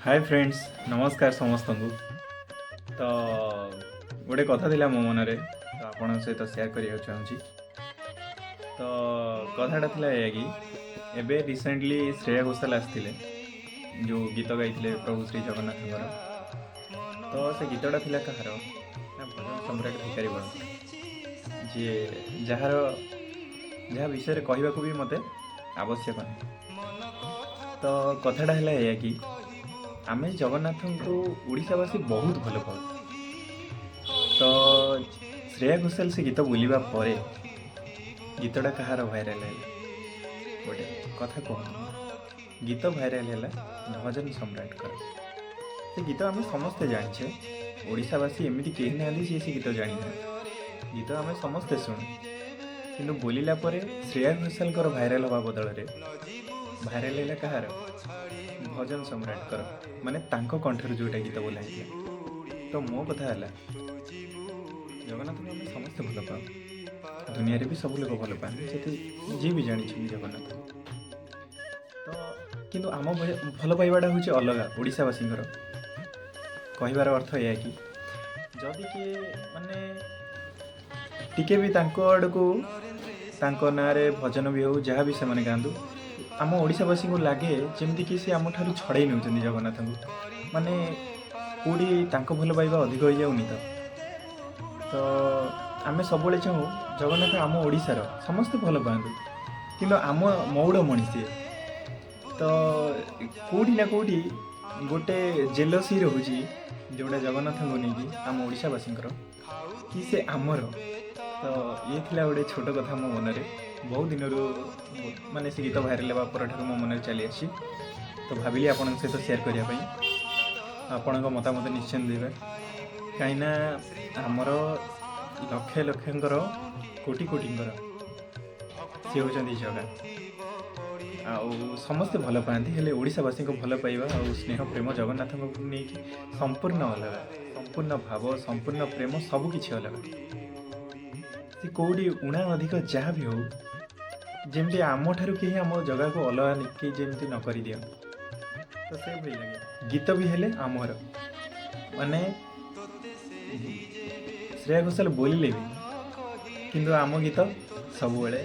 ହାଏ friends, ନମସ୍କାର ସମସ୍ତଙ୍କୁ। ତ ଗୋଟେ କଥା ଥିଲା ମୋ ମନରେ, ତ ଆପଣଙ୍କ ସହିତ ସେୟାର କରିବାକୁ ଚାହୁଁଛି। ତ କଥାଟା ଥିଲା ଏଇଆ କି ଏବେ ରିସେଣ୍ଟଲି ଶ୍ରେୟା ଘୋଷାଲ ଆସିଥିଲେ, ଯେଉଁ ଗୀତ ଗାଇଥିଲେ ପ୍ରଭୁ ଶ୍ରୀ ଜଗନ୍ନାଥଙ୍କର। ତ ସେ ଗୀତଟା ଥିଲା କାହାର ନା ଭଜନ ସମ୍ରାଟ ଭିକାରୀ ବଳଙ୍କର, ଯିଏ ଯାହାର ଯାହା ବିଷୟରେ କହିବାକୁ ବି ମୋତେ ଆବଶ୍ୟକ ନାହିଁ। ତ କଥାଟା ହେଲା ଏଇଆ କି ଆମେ ଜଗନ୍ନାଥଙ୍କୁ ଓଡ଼ିଶାବାସୀ ବହୁତ ଭଲ ପାଉ। ତ ଶ୍ରେୟା ଘୋଷାଲ ସେ ଗୀତ ବୋଲିବା ପରେ ଗୀତଟା କାହାର ଭାଇରାଲ ହେଲା? ଗୋଟେ କଥା କୁହନ୍ତୁ, ଗୀତ ଭାଇରାଲ ହେଲା ଭଜନ ସମ୍ରାଟଙ୍କର। ସେ ଗୀତ ଆମେ ସମସ୍ତେ ଜାଣିଛେ। ଓଡ଼ିଶାବାସୀ ଏମିତି କେହି ନାହାନ୍ତି ଯିଏ ସେ ଗୀତ ଜାଣିନାହାନ୍ତି। ଗୀତ ଆମେ ସମସ୍ତେ ଶୁଣୁ, କିନ୍ତୁ ବୋଲିଲା ପରେ ଶ୍ରେୟା ଘୋଷାଲଙ୍କର ଭାଇରାଲ ହେବା ବଦଳରେ ଭାଇରାଲ ହେଲା କାହାର? ଭଜନ ସମ୍ରାଟଙ୍କର, ମାନେ ତାଙ୍କ କଣ୍ଠରୁ ଯେଉଁଟା ଗୀତ ବୋଲା ହେଇଥିଲା। ତ ମୋ କଥା ହେଲା, ଜଗନ୍ନାଥଙ୍କୁ ଆମେ ସମସ୍ତେ ଭଲ ପାଉ। ଦୁନିଆରେ ବି ସବୁ ଲୋକ ଭଲ ପାଆନ୍ତି, ସେଠି ଯିଏ ବି ଜାଣିଛନ୍ତି ଜଗନ୍ନାଥ। ତ କିନ୍ତୁ ଆମ ଭଲ ପାଇବାଟା ହେଉଛି ଅଲଗା ଓଡ଼ିଶାବାସୀଙ୍କର। କହିବାର ଅର୍ଥ ଏଇଆ କି ଯଦି କିଏ ମାନେ ଟିକେ ବି ତାଙ୍କ ଆଡ଼କୁ, ତାଙ୍କ ନାଁରେ ଭଜନ ବି ହେଉ, ଯାହା ବି ସେମାନେ ଗାଆନ୍ତୁ, ଆମ ଓଡ଼ିଶାବାସୀଙ୍କୁ ଲାଗେ ଯେମିତିକି ସେ ଆମଠାରୁ ଛଡ଼େଇ ନେଉଛନ୍ତି ଜଗନ୍ନାଥଙ୍କୁ। ମାନେ କେଉଁଠି ତାଙ୍କ ଭଲ ପାଇବା ଅଧିକ ହେଇଯାଉନି ତ? ତ ଆମେ ସବୁବେଳେ ଚାହୁଁ ଜଗନ୍ନାଥ ଆମ ଓଡ଼ିଶାର ସମସ୍ତେ ଭଲ ପାଆନ୍ତୁ, କିନ୍ତୁ ଆମ ମଉଡ଼ମଣି ସିଏ। ତ କେଉଁଠି ନା କେଉଁଠି ଗୋଟେ ଜେଲସି ରହୁଛି, ଯେଉଁଟା ଜଗନ୍ନାଥଙ୍କୁ ନେଇକି ଆମ ଓଡ଼ିଶାବାସୀଙ୍କର, କି ସେ ଆମର। ତ ଇଏ ଥିଲା ଗୋଟେ ଛୋଟ କଥା ମୋ ମନରେ ବହୁତ ଦିନରୁ, ମାନେ ସେ ଗୀତ ଭାଇରାଲ ହେବା ପରଠାରୁ ମୋ ମନରେ ଚାଲି ଆସିଛି। ତ ଭାବିଲି ଆପଣଙ୍କ ସହିତ ସେୟାର କରିବା ପାଇଁ। ଆପଣଙ୍କ ମତାମତ ନିଶ୍ଚୟ ଦେବେ, କାହିଁକିନା ଆମର ଲକ୍ଷ ଲକ୍ଷଙ୍କର, କୋଟି କୋଟିଙ୍କର ସିଏ ହେଉଛନ୍ତି ଜଗା। ଆଉ ସମସ୍ତେ ଭଲ ପାଆନ୍ତି, ହେଲେ ଓଡ଼ିଶାବାସୀଙ୍କ ଭଲ ପାଇବା ଆଉ ସ୍ନେହ ପ୍ରେମ ଜଗନ୍ନାଥଙ୍କୁ ନେଇକି ସମ୍ପୂର୍ଣ୍ଣ ଅଲଗା। ସମ୍ପୂର୍ଣ୍ଣ ଭାବ, ସମ୍ପୂର୍ଣ୍ଣ ପ୍ରେମ, ସବୁ କିଛି ଅଲଗା। ସେ କେଉଁଠି ଉଣା ଅଧିକ ଯାହା ବି ହଉ, ଯେମିତି ଆମଠାରୁ କେହି ଆମ ଜଗାକୁ ଅଲଗା କେହି ଯେମିତି ନ କରିଦିଅନ୍ତୁ, ତ ସେଭଳି ଲାଗେ। ଗୀତ ବି ହେଲେ ଆମର, ମାନେ ଶ୍ରେୟା ଘୋଷାଲ ବୋଲିଲେ ବି କିନ୍ତୁ ଆମ ଗୀତ ସବୁବେଳେ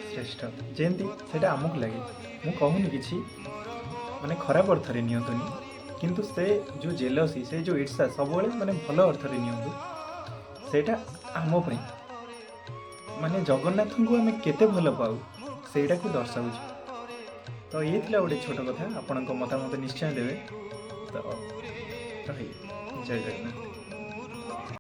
ଶ୍ରେଷ୍ଠ ଯେମିତି ସେଇଟା ଆମକୁ ଲାଗେ। ମୁଁ କହୁନି କିଛି ମାନେ ଖରାପ ଅର୍ଥରେ ନିଅନ୍ତୁନି, କିନ୍ତୁ ସେ ଯେଉଁ ଜେଲସି, ସେ ଯେଉଁ ଈର୍ଷା, ସବୁବେଳେ ମାନେ ଭଲ ଅର୍ଥରେ ନିଅନ୍ତୁ। ସେଇଟା ଆମ ପାଇଁ, ମାନେ ଜଗନ୍ନାଥଙ୍କୁ ଆମେ କେତେ ଭଲ ପାଉ, ସେଇଟାକୁ ଦର୍ଶାଉଛି। ତ ଇଏ ଥିଲା ଗୋଟେ ଛୋଟ କଥା। ଆପଣଙ୍କ ମତାମତ ନିଶ୍ଚୟ ଦେବେ। ତ ରହିଲି, ଜୟ ଜଗନ୍ନାଥ।